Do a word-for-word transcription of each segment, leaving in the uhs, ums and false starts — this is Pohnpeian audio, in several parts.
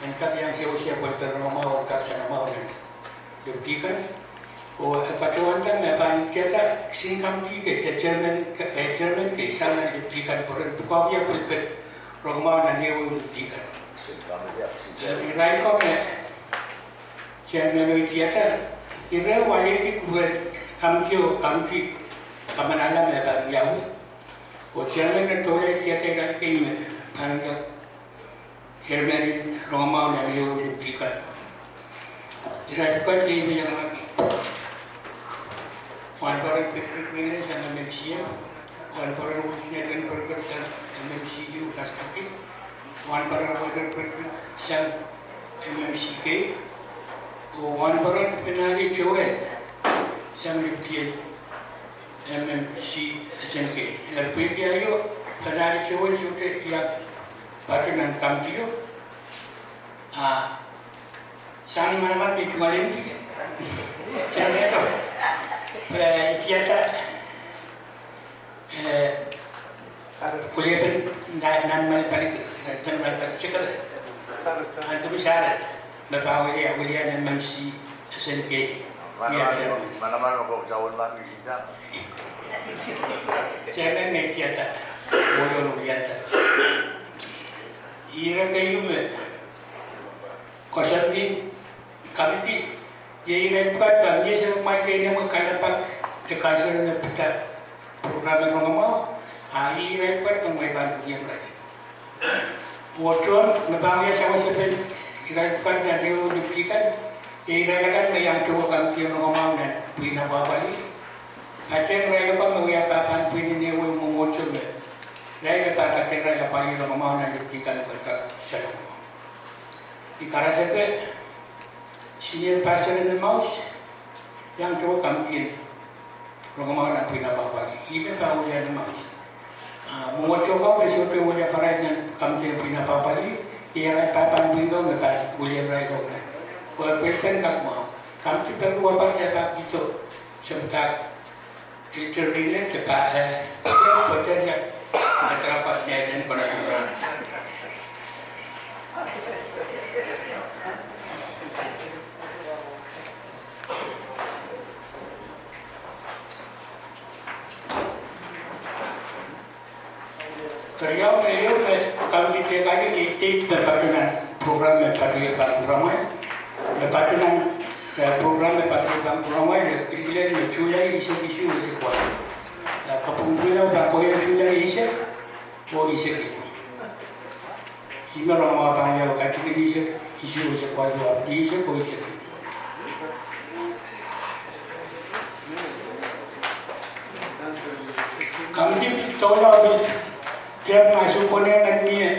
en kak iang sewese pwelpen rongamwahu en kak sanamwahu nan deputy kan. Oh e patohwanda me pahn tiada kisin kamidi kei de chairman, eh, chairman kei sang nan deputy kan pwe ren pwukoahki pwelpen rongamwahu nan ehuehu deputy kan. Eh, irail ko me chairman o tiada, ire walieki kupwuren kamidi oh kamidi kamanahla me pahn wiawi. Oh chairman me tohla tiada irail kei me pahn wiawi. Chairman en rongamwahu nan ehuehu deputy kan. Irail pwukat iei me iang maki. Wahnpoaron Patrick Mengele sang M M C M, Wahnpoaron Wilson Edwin Berger sang M M C U Masreki, Wahnpoaron Walter Patrick sang M M C K, oh Wahnpoaron Penali Joel sang deputy M M C S N K. Eri pwehki aio, Penali Joel sohte iang pato nan kamidi o. Ah, sang manaman me tungoalenki. Sang eto. Eh, i tiada, eh, kulepen nan, nan malipali, nan malipali sekere. Nan tepin Saret. Me pahn wia, wia nan M M C S N K. Manaman, manaman me kok sawen mami kita. Chairman me tiada. Wolo wiahda. Ire keieu me koasoandi kamidi, iei irail pwukat me mie seri mwail kei nemwe kalelapak de kaisar me pid program en rongamwahu, a irail pwukat me mwein pahn pwuriamwei. Oh tohn me pahn wia sawasepen irail pwukat nan ehuehu deputy kan, iei irail akan me iang towe kamidi en rongamwahu nan pwihn apwapwalih. Patehng irail ko me wia pahpahn pwihn en ehuehu mwomwohdiso me irail me pahn patehng irail apwalih rongamwahu nan deputy kan pwe kak sanamwahu. I karasepe senior pastor en Emmaus, iang towe kamidi en rongamwahu nan pwihn apwapwalih. Ih me pahn wia Emmaus. Ah, mwomwohdiso ko me sohte wia pahrail nan kamidi en pwihn apwapwalih, iei irail pahpahn pwihn ko me pahn wia irail ko nan. Pwe pwelpen kak mwahu. Kamidi peki wapar de pak ito, semdak. Ito rine de pak, eh, pwe de ria, eh, tara pak ne den kona kuran. Keriau me ieu me kamidi tehk aio iei date me patohwan program me patohwan pahn kuramwail. Me patohwan, eh, program me patohwan pahn kuramwail, eh, kilkilel me July eisek isuh oh eisek walu. Eh, kapwungpwuwei pahn kohieng July eisek oh eisek isuh. Ih me rongamwahu pahn wiawi, kaidehkin eisek isuh oh eisek walu, ahpw eisek oh eisek. Kamidi pil doula pil tehk ma sohte konehng en mie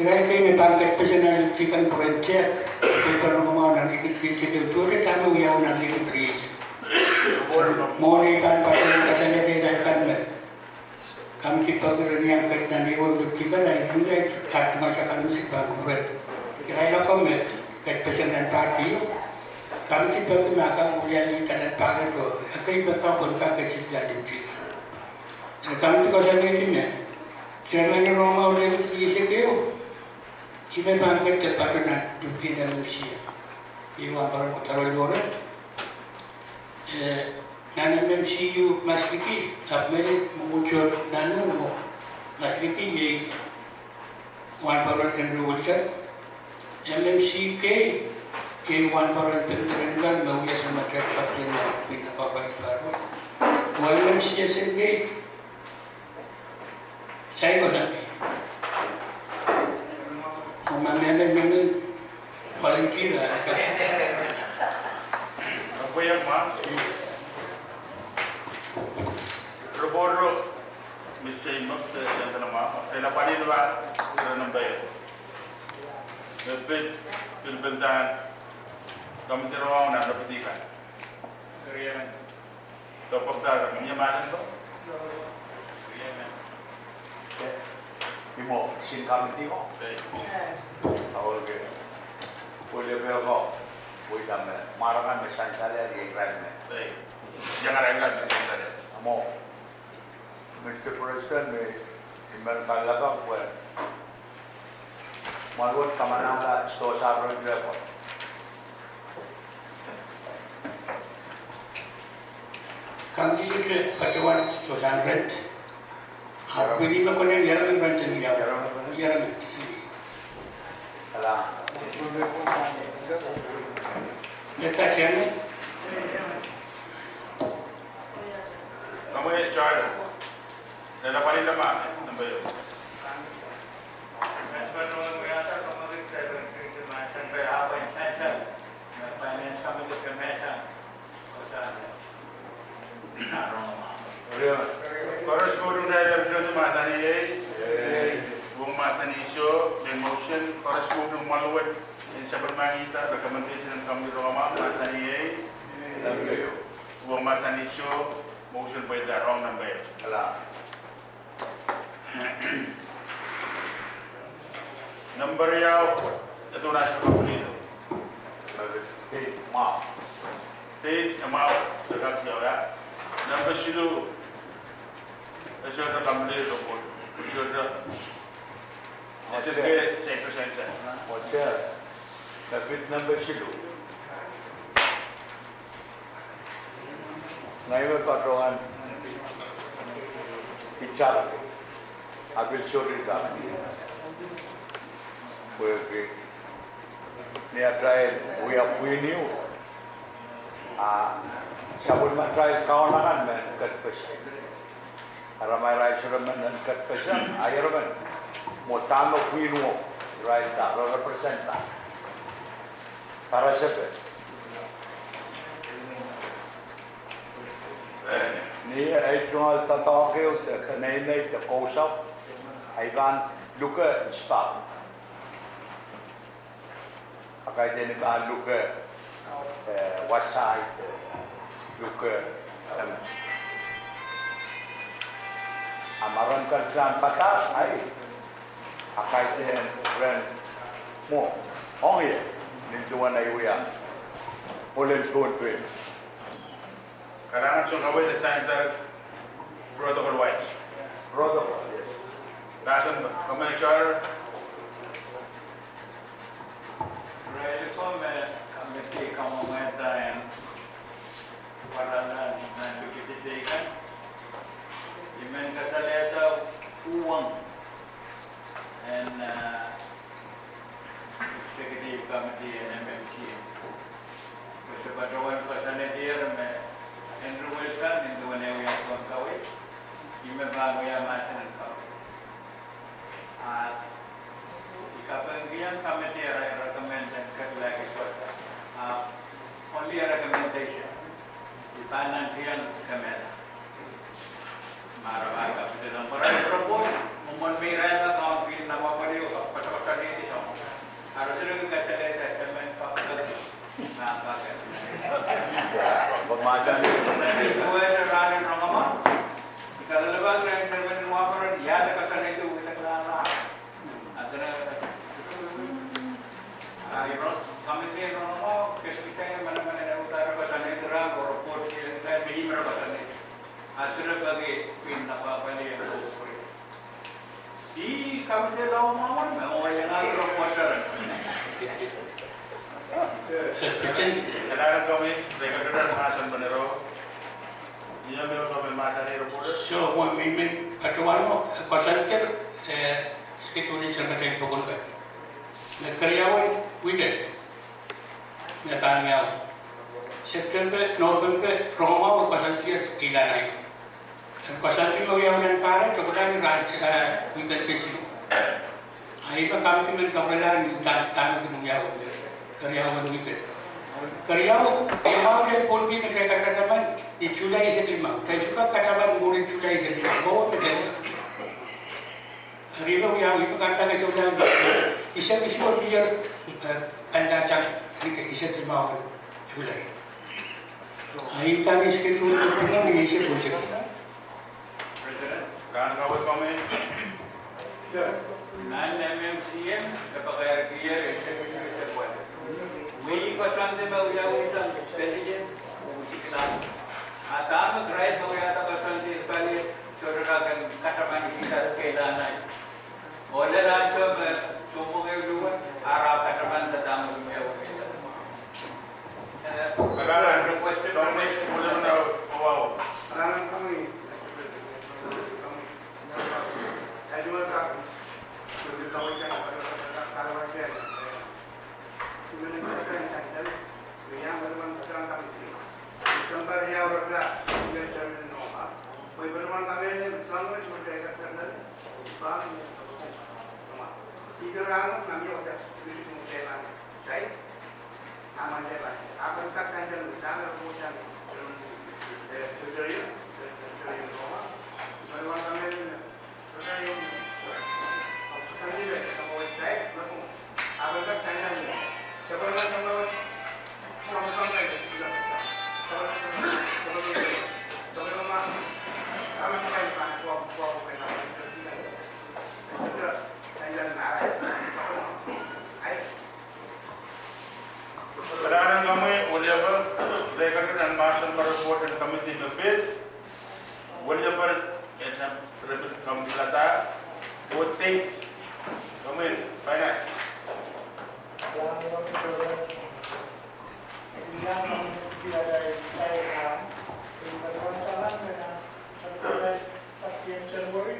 irail kei me pahn kedpeseng nan deputy kan pwe ren tehk pwelpen rongamwahu nan riekid rieisek ehu, duwehte dahme wiawi nan riekid rieisek. Mwohn ei pahn patohwan kasalehda irail kan me kamidi peki ren iang ket nan ehuehu deputy kan, a ih mwuhr ahi tungoal sakau me se pahn kupwuren irail ako me kedpeseng nan pahti o. Kamidi peki me a kak wia leader nan pahti o, ekei me kak pwehn kak ketin deputy kan. Eri kamidi koasoanehdi me chairman en rongamwahu riekid rieisek ehu, ih me pahn ket de patohwan nan deputy nan M C M. Iei Wahnpoaron Kudaro Loren. Eh, nan M M C U Masreki, ahpw me mwomwohdiso nan Nanu oh Masreki iei Wahnpoaron Henry Wilson. M M C K iei Wahnpoaron Pender Renikan me wia Samatail Kapten nan pwihn apwapwalih pahrek. Oh M M C S N K, sain koasoandi. Oh ma mehmen, mehmen volunteer a ka. Pwe ma. Roborro, Mister Amos, eh, Sandra ma, eh, la pali la, ira nambai. Eh, pil, pil bendan, kamidi rongamwahu nan deputy kan. Doktor Doctor Nyamalan to. Imo, sin kamidi ko? Sei. Aoke. Pwelio pil ko, pwe dahme, marakan me sansalehr iei irail me. Sei. Iang irail me sansalehr. Amo. Mister President, me I men kalelapak pwe Mwahl wet kamanahla sosar rent repo. Kamji site patohwan sosar rent. Ahpw pwini me konehng ieremen rent en wiawi. Ieremen. Ieremen. Ala. Neta tiang. Kamwe charter. Nela pali lama, number yo. Finance committee ke mehsang. Koaros me udahn irail mahsanih ei. Uwen mahsanih soh, then motion, koaros me udahn mwahl wet, en sapwellimahkihda recommendation en kamidi rongamwahu, mahsanih ei. Uwen mahsanih soh, motion pweida rong number. Ala. Number riau, e duwen ahnsou complete. Date, mwahu. Date, e mwahu, e kak siawi. Number siluh, e sohte complete report. E sohte. Ese ke, se present sa. Oke. Date number siluh. Ngehi me patohwan itar, a pil sohte itar. Pwehki ni atail wia pwihn ieu, a sapwellimatail kaun akan men ket pesa. Ara ma irail sohte men en ket pesa, a ieremen mwo dahme pwihn wo, irail da, re represent da. Karasepe. Ni ei tungoal doadoahk ehu de peneinei de kousapw, ahi pahn luke inspire. A kaidehn I pahn luke, eh, wasa de luke, em, a ma ren kak pahn padahk, ahi, a kaidehn ren mwo ong ie, nin duwen ei wia, olen Pohnpei. Kalahngan soh, kawehwe de sign sa protocol wise. Protocol, yes. Mahsen, comment, charter. Irail ko me committee kamwomwehda en warala nan likidteikan. I men kasalehda uwen en, ah, executive committee en M M C A. Pwe se patohwan koasoanehdier me Andrew Wilson, nin duwen eh wia Pohnpei, ih me pahn wia mahsen en Pohnpei. Ah, I kapingkihong committee irail recommend en ketilahki sohte. Ah, only a recommendation. I pahn nantihong kemehla. Ma re pahn kapitehla pwe irail report, mwomwen me irail pahn kaun pil nan pwukoa pwukoa, koasoakoasoanehdi soangen. Ara sohte kasalehda semen pahn pwukoa. Pwe mahsen. Duwehte rahn en rongamwahu. I kalelapak rehn chairman en wahnpoaron, ia de koasoanehdi wihda kalahla. Adena, ah, ih rongamwahu, keskisang manaman en uhdahn re koasoanehdi rahn ko report, eh, me ihme re koasoanehdi. A sohte pahn pwihn nan pwukoa pwukoa. Ih, committee rongamwahu me, oh, iang ahn report ren. Kalahngan komwi, record ren mahsen pene ro. Ia me ro komwi mahsanih report. So, wa mi men patohwan mwo, eh, koasoanehdi, eh, schedule en seri matail pokon kan. Me keriaun weekend. Me pahn wiawi. September, November, rongamwahu koasoanehdi keilahn aio. Ahpw koasoandi me wiawi nan pahr, tokolahng ni rahn, eh, weekend kesiluh. A ih me committee men kapwurelahng ni dahme, dahme kin wiawi, keriaun weekend. Keriau, wiawi en Pohnpei me kitail kataman, ni July eisek limau. Kitail sohte kak kataman mwurin July eisek limau. Mwo me kitail. Eri me wiawi, me kak kataman July. Eisek isuh, eh, pahn lel sang, ni eisek limau July. A ih me schedule, ni eisek, eisek. President? Rahn kaweid komwi. Nan M M C M, e pakairkier eisek isuh eisek wet. Wei koasoandi me wiawi sang pelian, oh utikla. A dahme kitail me wiahda koasoandi pali, sohte kak en kataman ni dahme keilahn aio. Oh lel ansou me, sounpwong ehu Kalahngan komwi, weliepe, record en mahsen me report en committee me pid, weliepe, en report committee lada, oh date, komwi, finance. January,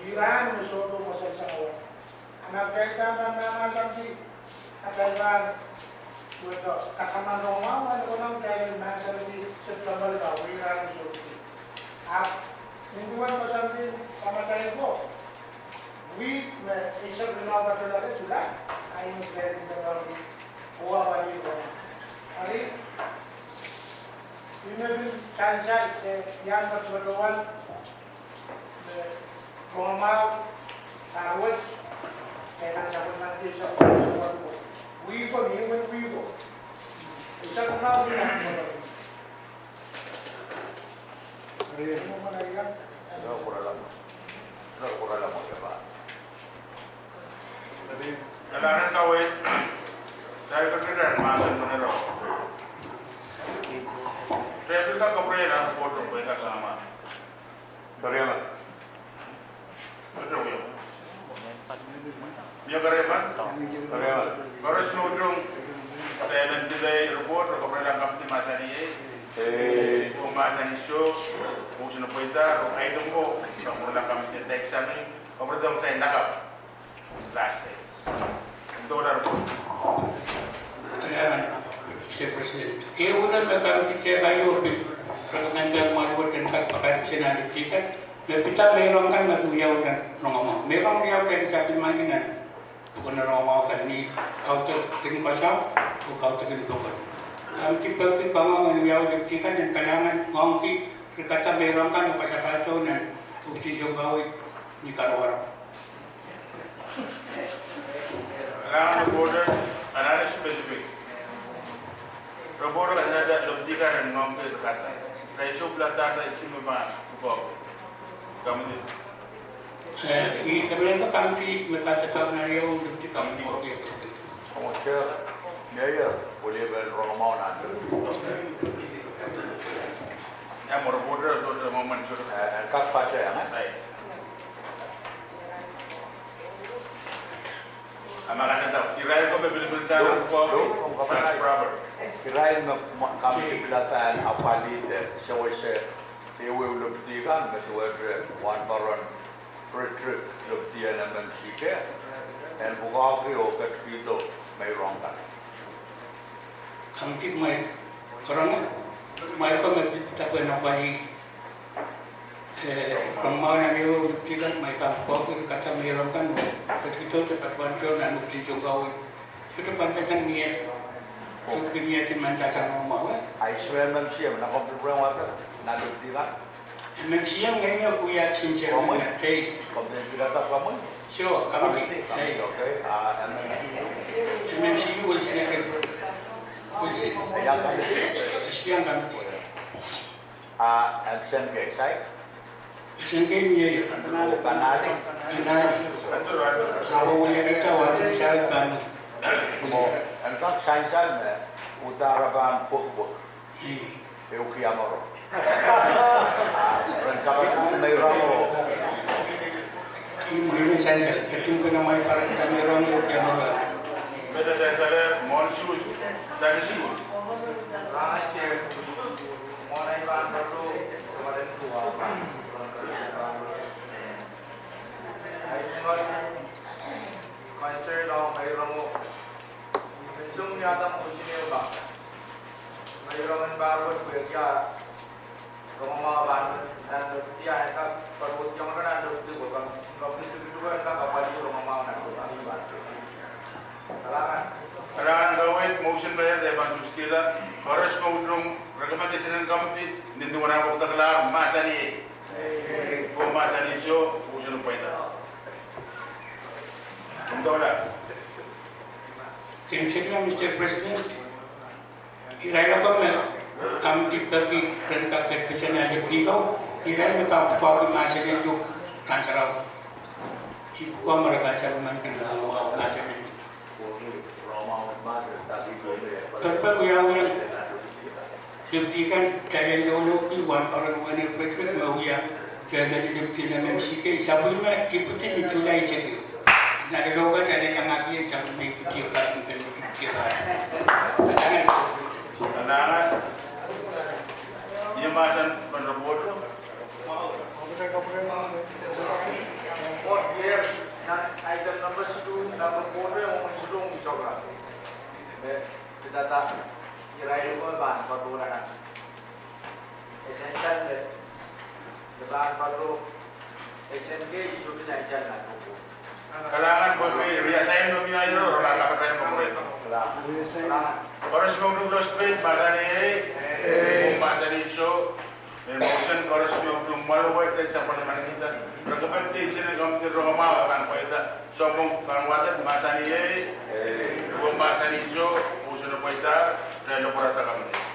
Ih rahn me sohte mwomwen sang wet. Ana kitail pahn mahmahsankihdi atail rahn wet, kataman rongamwahu, ma e konehng kitail mahsankihdi September ka, ih rahn me sohte. Ahpw nin duwen koasoandi samatail ko, wihk me eisek limau patohlahng July, a ih me kitail pahn doadoahngki oh apwalih rongamwahu. Ari, ih me pil sansal se iang patohwan me rongamwahu, a wet, e nan sapwellimanki sapwellime. Wihk ko, ni wihk ko. Eisek limau wihk ko. Ari, mwomwen ia? Ira kurala mwomwen ia pa. Kalahngan kawei, kitail pil kak mahsen me nero. Kitail pil kak kapwurehla report en pweida kama. Kariama. Kariama. Mie kariama. Kariama. Koaros me utung, kitail en pil pweida report, re kapwurehla committee mahsanih ei. Ei. Oh mahsanih soh, oh sine pweida, oh aidong ko, re kapwurehla committee en dahk sang ei, kapwurehla kitail nakapw. Last day. Ndo dar ko. Kalahngan, Mister President. Ehu ire me committee chair aio pil recommend mwahu wet en kak pakairkihsang nan deputy kan. Me pid meirong kan me wiawi nan rongamwahu. Meirong riau kan sapwellimanki nan pwuken rongamwahu kan ni kaudokiong koasoandi oh kaudokiong pokon. Committee peki kangoange wiawi deputy kan en kalahngan ngoangki rikada meirong kan oh kasapahlso nan Ohpis en Sounkaweid ni Karawaro. Kalahngan, reporter, anahne specific. Reporter, anahne deputy kan en ngoangki rikada. Ira soh pilada, ira soh me pahn pwukoa. Committee. Eh, ih, committee, committee me pahn doadoahk nan ieu deputy committee. Okay, okay. Komwi, Chair, mie ia, weliepe rongamwahu nan. Ia, mwomwen reporter, reporter, mwomwen, eh, eh, kak pahn ia, eh? Ai. Ama kak nda, irail ko me pilipilda, lo, ko, lo, ko, ko, that's proper. Irail me, me, committee pilada en apwalih de, sewese, ehuehu deputy kan, me duwehte, eh, Wahnpoaron Frederick, deputy en M M C K, en pwukoahki oh ketikihdo meirong kan. Committee, kumwail, koaros, kumwail ko me pil pid pweida apwalih, eh, rongamwahu nan ehuehu deputy kan, kumwail pahn pwukoahki rikada meirong kan, ketikihdo de patohwan soh nan Ohpis en Sounkaweid. Sohte pahn inda sang mie, sohte mie di manda sang rongamwahu, eh? Ai, swe M M C M, na komw pil pwurehng wasa, nan deputy kan. M M C M ngehi me pwukoahki action chairman. Komwi? Ei. Komwi pilada komwi? Sure, committee. Committee, committee, ei. Okay. Ah, M M C U. M M C U Wilson Ekei. Wilson. Ia committee? Ia committee. Ah, M C M K, sai? Sengkei mie. Panali. Panali. Awo wia kita wati sal panu. Mo, en kak sansal me, uhdahn re pahn pwekpwek. Hmm. Ehu kiamoro. Ren kapakap Meirongo. Ih, mie sansal, ketin kena mai paran ka Meirongo ehu kiamoro. Mete sansal, eh, Monsu, Sanisu. Concern ong Meirongo. Menseng ni adam kusineu ba. Meirongo en barwet pwe kia. Rongamwahu ban, nan dia en kak, pwe dia en kak nan dia ko kam, kam ni tutuko en kak apwalih rongamwahu nan ko kam ba. Kalahngan. Kalahngan kaweid, motion me, eh, pahn suskihla, koaros me utung, recommendation en committee, nin duwen ah pwutak lahr, mahsanih. Ko mahsanih so, motion pwaida. Kumdola. Kin sekla, Mister President. Irail oko me committee peki ren kak ketiket sang liptiko, irail me pahn pwukoahki mahsen en Luk nan sarawi. Ipwukoa me re pahn sarawi men kin pwukoa mahsen en Luk. Pekpek wiawi liptikan talen loulou ki wan peren Wene Frederick me wia Chairman liptin M M C K, sapwellime ipwidi ni July seki. Nan loulou kan talen iangahki sapwellime ipwidi kan, ipwidi kan. Kalahngan. Ia mahsen pahn report? Report, eh, nan item number silu, number four, eh, ong silu ong isokla. Me, kita ta, irail ko pahn pato nan. Essential me, me pahn pato, S N K, isu essential nan. Kalahngan pwe me reassign me mie iro, rola kapatail me kureto. Kalahngan. Koaros me utung Lospet, mahsanih, eh, mahsanih so, me motion koaros me utung Mwaluwe, eh, sapwellime kita. Recommendation en committee rongamwahu pahn pwaida. Soangen pahn wadek, mahsanih, eh, mahsanih so, motion pwaida, eh, loporata committee.